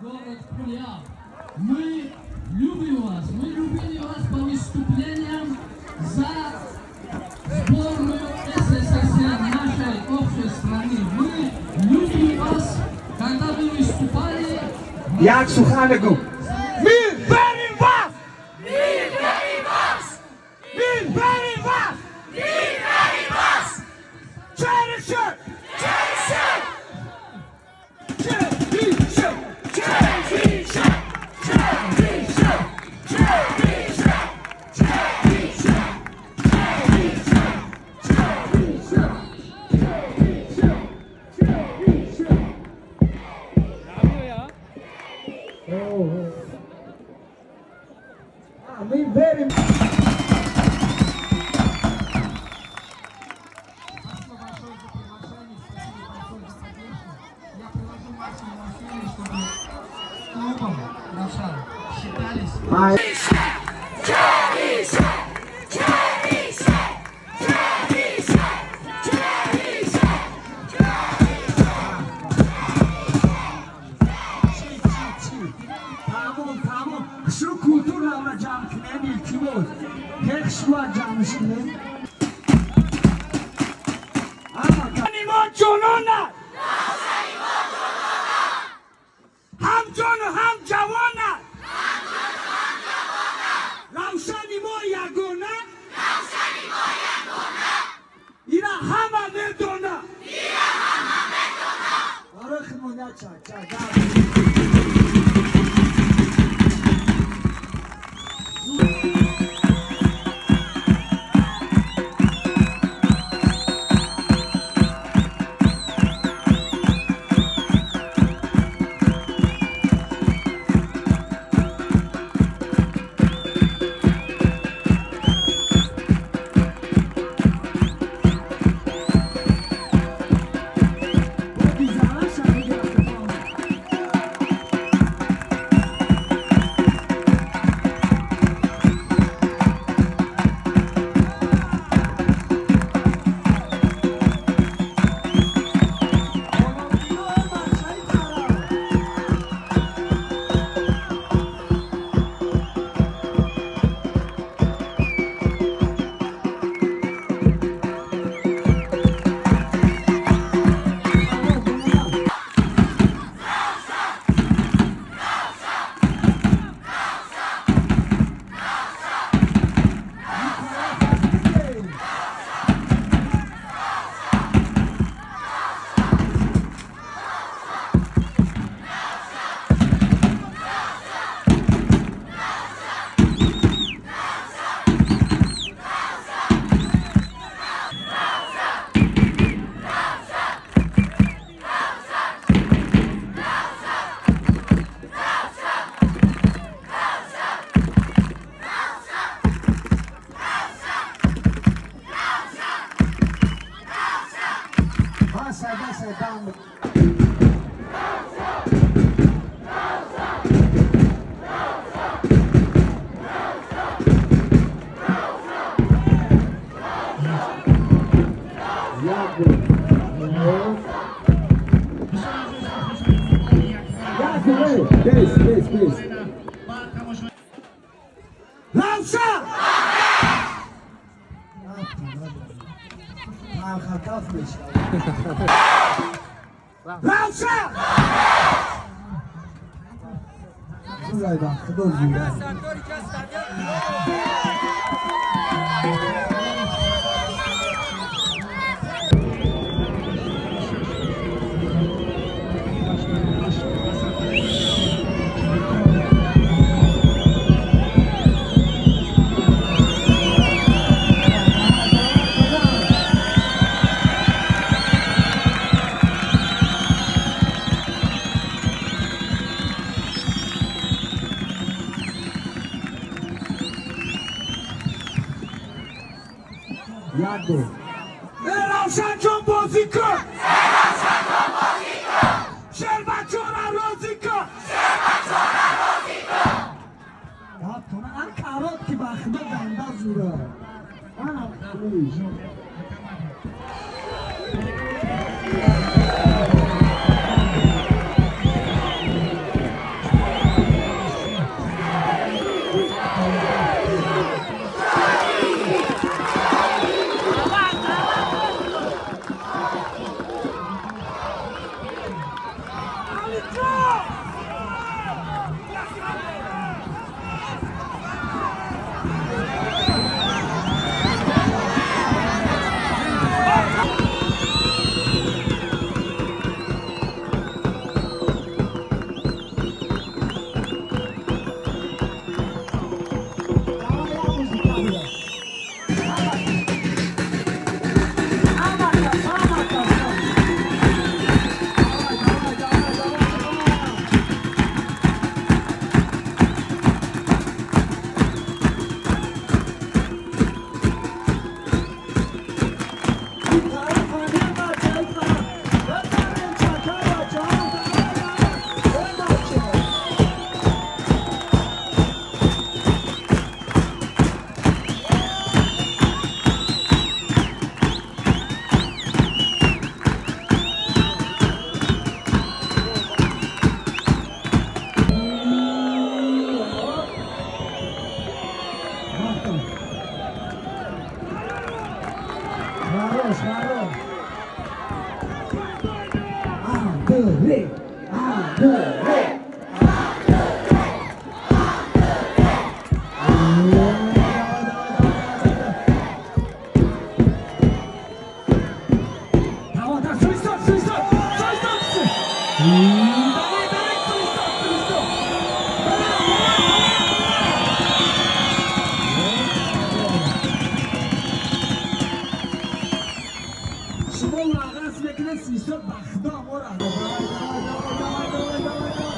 Город Куляб. Мы любим вас, мы любили вас по выступлениям за сборную СССР нашей общей страны. Мы любим вас, когда вы выступали. Як сухан мегӯ. Мы верим вас! Мы верим вас! Мы верим вас! Мы верим вас! Черешев! Черешев! Черешев! Черешев! Черешев! Черешев! Черешев! Черешев! Черешев! Черешев! Ne yapıyor ya? Ah, мы верим. Спасибо большое за приглашение, спасибо большое за поддержку. Я приложу максимум усилий, чтобы с клубом Равшан считались. Черешев! Черешев! Черешев! Черешев! Чӣ, чӣ, чӣ? Тамом, тамом. Шу культураро ҷамъ кунем, илтимос. Хешва ҷамъш кунем. Мо ҷонона! Ҳам ҷону ҳам ҷавона! Равшани мо ягона! Ира ҳама медона! Барои худмон як чак, чак. Бес, бес, бес. Равшан! Тархатаф мешавад. Равшан! Зурай ба худо, зурай. Як бор. Равшанҷон, бозӣ кун! Шербачора розӣ кун! Гаптона ан карот ки ба худо ганда зура. Ана. Давай, я музыка буда. Амака, амака. Давай, давай, давай, давай, давай. Тараф ҳамин бача, ин тараф. Бепарем чака, бача. Давай, давай. Ой, бача. Рафтам. Хорош, хорош. Андрей, Андрей. Давай, давай, давай, давай. Давай, давай, свисток, свисток, свисток. Давай, давай, свисток, свисток. Давай, давай, давай. Шумо лағаз мекунед, свисток ба худо мора. Давай, давай, давай, давай, давай, давай, давай.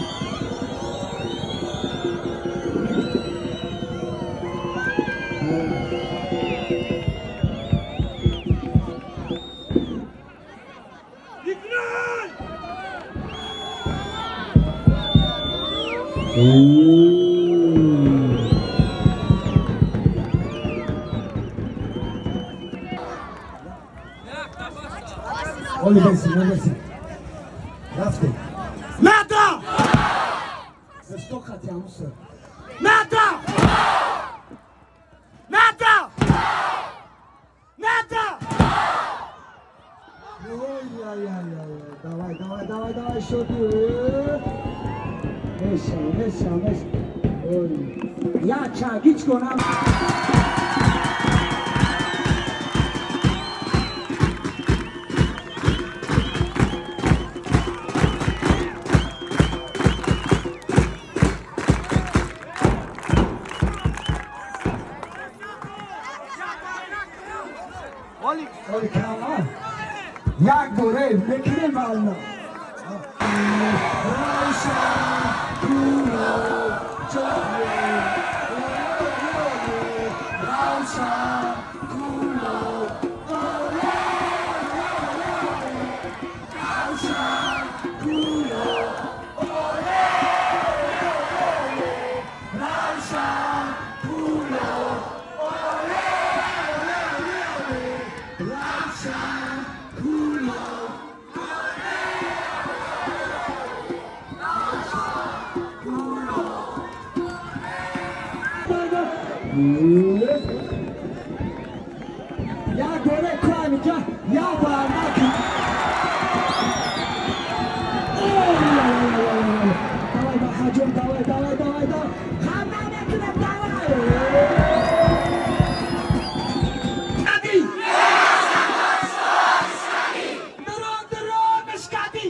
Оли беси, беси. Рафтем. Надо! Свисток хати амуса. Надо! Надо! Надо! Ой-ой-ой-ой. Давай, давай, давай, давай, шоти. Меша, меша, меша. Ой. Я чагич конам. Оли кама. Як боре мекунем валла. Равшан, Кулоб, ҷоҳе, Равшан, Кулоб, оле, Равшан, Кулоб, оле, Равшан, Кулоб, оле, оле, оле, Равшан, Кулоб. Я горе куамиҷа я барнак. Давай, Бахаҷон, давай, давай, давай, давай. Ханда мекунад, давай. Ади! Дрон, дрон, шкади!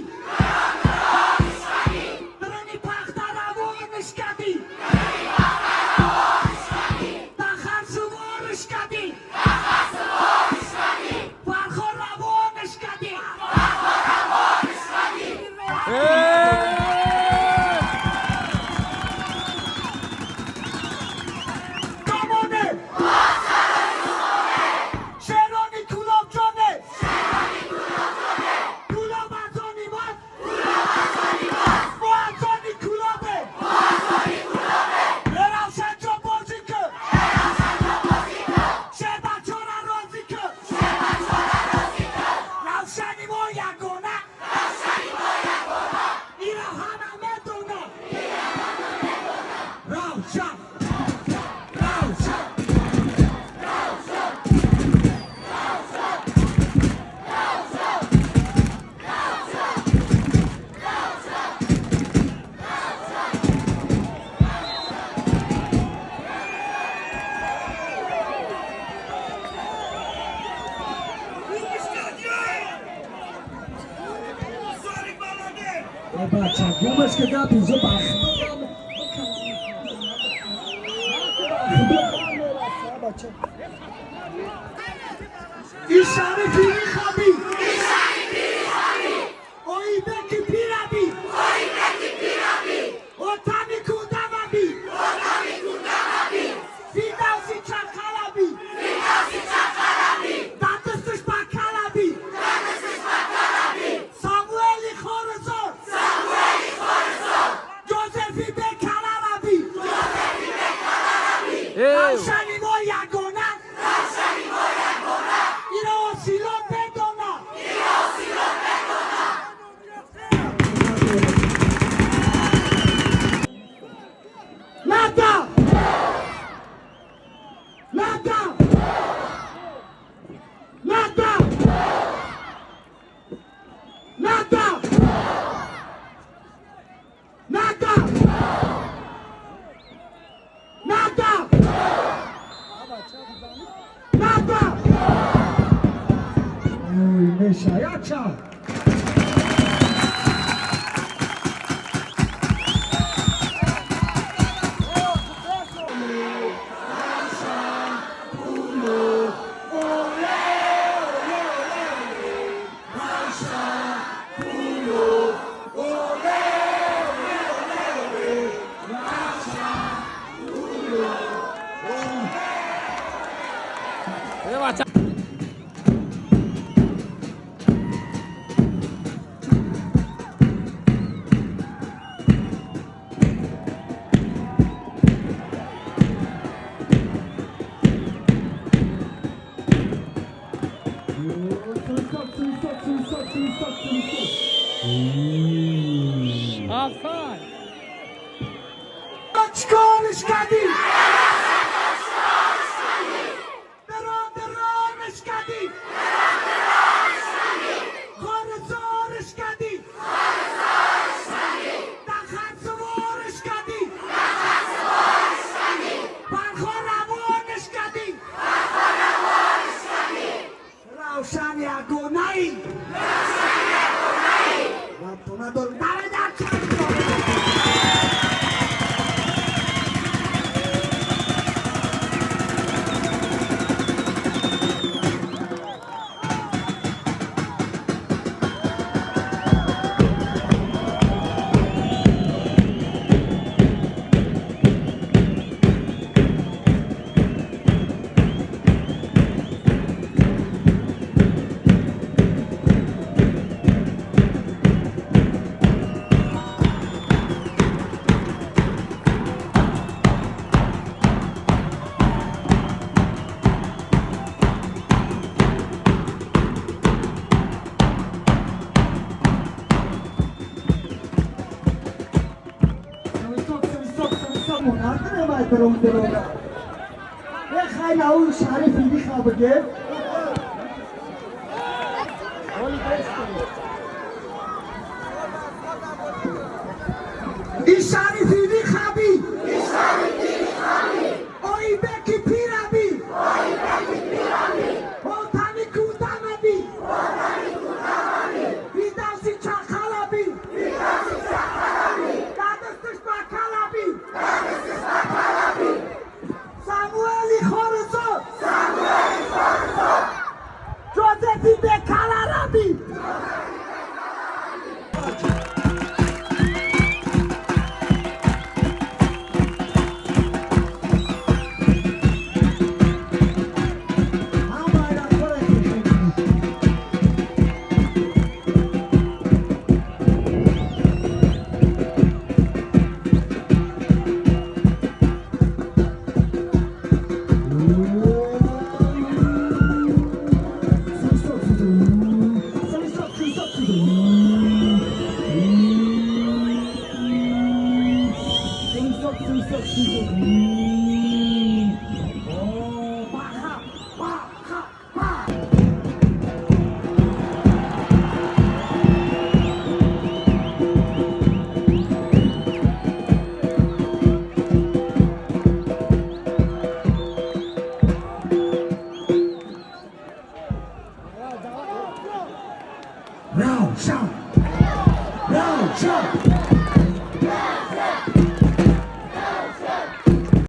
Дрони пахта равон шкади! Дахар сувор шкади! Бархо равон шкади! Камоне! Шерони Кулобҷоне! Кулоб аз они мост! Мо аз они Кулобе! Равшанҷо, бозӣ кун! Шербачора розӣ кун! Равшани мо ягона! Ира ҳама медона! Равшан! Равшан! Бача, гумаш ки гап инҷо, ба худо бача. Ишари пири хаби! Оибеки пираби! Отами кудамаби! Фидавси чақалаби! Дадистиш бакалаби! Самуэли Хорезор! Ҷозефи бекалараби! Равшани мо ягона! Иро осилот медона! Нада! Нада! Нада! Нада! Нада! Нада! Нада! Ой, Миша, яча! Свисток, свисток, свисток, свисток. Афан! Чикориш кардӣ? Дарон, даронаш кардӣ! Хорзориш кардӣ! Дахар сувориш кардӣ! Бархо равониш кардӣ! Равшан ягонаи! Рафтона дор. Давай дар. Свисток, свисток, свисток. Монарда немай дарон дарона. Хай, нау шариф ириха бигем. И шарифи рихаби, оибеки пираби, отани кутанаби, идаси чақалаби, дадасташ бакалаби, Самуэли Хорозо, Ҷозефи бекалараби. Ҳам байрақҳоро кешед.